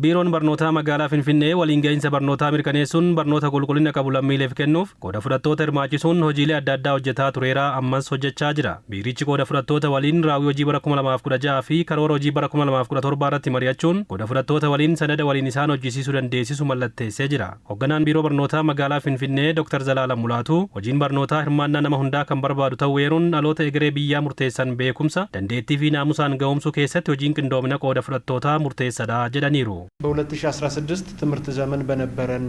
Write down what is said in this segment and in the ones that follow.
Biiroon Barnootaa Magaalaa Finfinnee waliin gahinsa barnootaa mirkaneessuun barnoota qulqullina qabu lammiileef kennuuf qooda fudhattoota hirmaachisuun hojiilee adda addaa hojjetaa tureera, ammas hojjechaa jira. Biirichi qooda fudhattoota waliin raawwii hojii bara 2016 fi karoora hojii bara 2017 irratti mari'achuun qooda fudhattoota waliin sanada waliin isaan hojjisiisuu dandeessisu mallatteessee jira. Hogganaan Biiroo Barnootaa Magaalaa Finfinnee Dr. Zalaalam Mulaatuu hojiin barnootaa hirmaannaa nama hundaa kan barbaadu ta'uu eeruun dhaloota egeree biyyaa murteessan beekumsa, dandeettii fi naamusaan ga'oomsuu keessatti hojiin qindoomina qooda fudhattootaa murteessadha jedhaniiru. በ2016 ትምህርት ዘመን በነበረን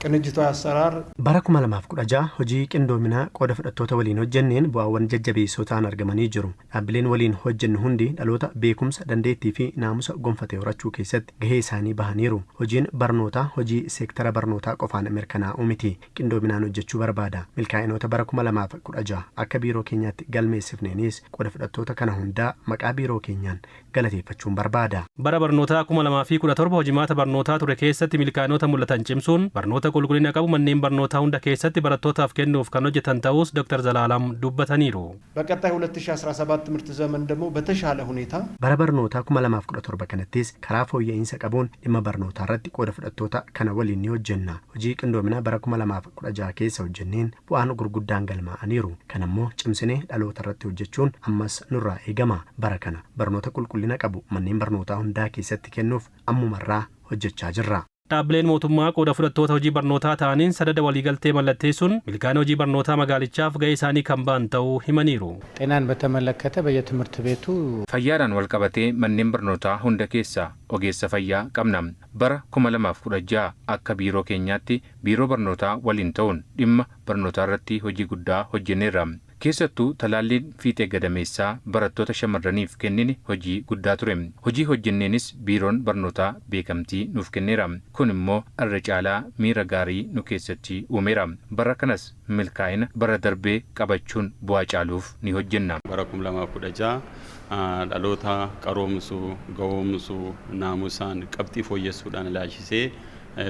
ቅንጅታዊ አሰራር Bara 2016 hojii qindoominaa qooda fudhattoota waliin hojjenneen bu'aawwan jajjabeessoo ta'an argamanii jiru. Dhaabbileen waliin hojjennu hundi dhaloota beekumsa, dandeettii fi naamusa gonfate horachuu keessatti gahee isaanii bahaniiru. Hojiin barnootaa hojii seektara barnootaa qofaan mirkanaa'u miti. Qindoominaan hojjechuu barbaada. Milkaa'inoota bara 2016 akka biiroo keenyaatti galmeessifneenis qooda fudhattoota kana hundaa maqaa biiroo keenyaan galateeffachuun barbaada. Bara barnootaa 2017 hojimaata barnootaa ture keessatti milkaa'inoota mul'atan cimsuun barnoota qulqullina qabu manneen barnootaa hunda keessatti barattootaaf kennuuf kan hojjetan ta'us Dr. Zalaalam dubbataniiru. በቀጣይ 2017 ትምህርት ዘመን ደግሞ በተሻለ ሁኔታ Bara barnootaa 2017 kanattis karaa fooyya'insa qabuun dhimma barnootaa irratti qooda fudhattoota kana waliin ni hojjenna. Hojii qindoominaa bara 2016 keessa hojjenneen bu'aan gurguddaan galmaa'aniiru. Kana immoo cimsinee dhaloota irratti hojjechuun ammas nurraa eegama. Bara kana barnoota qulqullina qabu manneen barnootaa hundaa keessatti kennuuf ammumarraa hojjechaa jirra. Dhaabbileen mootummaa qooda fudhattoota hojii barnootaa ta'aniin sanada waliigaltee mallatteessuun milkaa'ina hojii barnootaa magaalichaaf gahee isaanii kan ba'an ta'uu himaniiru. ጤናን በተመለከተ በየትምህርት ቤቱ Fayyaadhaan wal qabatee manneen barnootaa hunda keessaa ogeessa fayyaa qabna. Bara 2016 akka biiroo keenyaatti biiroo barnootaa waliin ta'uun dhimma barnootaa irratti hojii guddaa hojjenneerra. Keessattuu talaalliin fiixee gadameessaa barattoota shamarraniif kennine hojii guddaa ture. Hojii hojjenneenis biiroon barnootaa beekamtii nuuf kenneera. Kun immoo irra caalaa miira gaarii nu keessatti uumeera. Bara kanas milkaa'ina bara darbee qabachuun bu'aa caaluuf ni hojjenna. Bara 2016 dhaloota qaroomsuu, ga'oomsuu, naamusaan qabxii fooyyessuudhaan ilaalchisee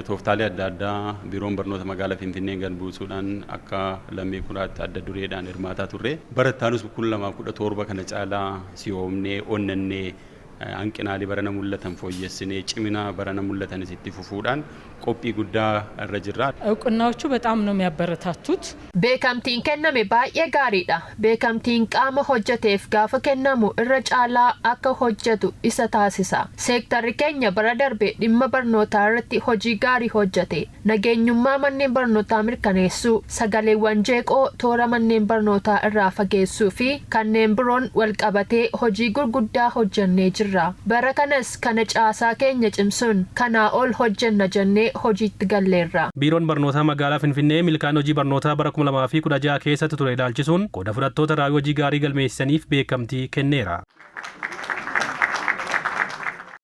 tooftaalee adda addaa biiroon barnoota magaalaa Finfinnee gad buusuudhaan akka lammii kuraatti adda dureedhaan hirmaataa turre. Barattaanis 2017 kana caalaa si'oomnee, onnannee, hanqinaalee barana mul'atan fooyyessinee, cimina barana mul'atanis itti fufuudhaan qophii guddaa irra jirra. እውቅናዎቹ በጣም ነው የሚያበረታቱት። Beekamtiin kenname baay'ee gaariidha. Beekamtiin qaama hojjeteef gaafa kennamu irra caalaa akka hojjetu isa taasisa. Seektarri keenya bara darbe dhimma barnootaa irratti hojii gaarii hojjete. Nageenyummaa manneen barnootaa mirkaneessuu, sagaleewwan jeeqoo toora manneen barnootaa irraa fageessuu fi kanneen biroon walqabatee hojii gurguddaa hojjennee jirra. Bara kanas kana caasaa keenya cimsuun kanaa ol hojjenna jennee hojiitti galleerra. Biiroon barnootaa magaalaa Finfinnee milkaa'ina hojii barnootaa bara 2016 keessatti ture ilaalchisuun qooda fudhattoota raawwii hojii gaarii galmeessaniif beekamtii kenneera.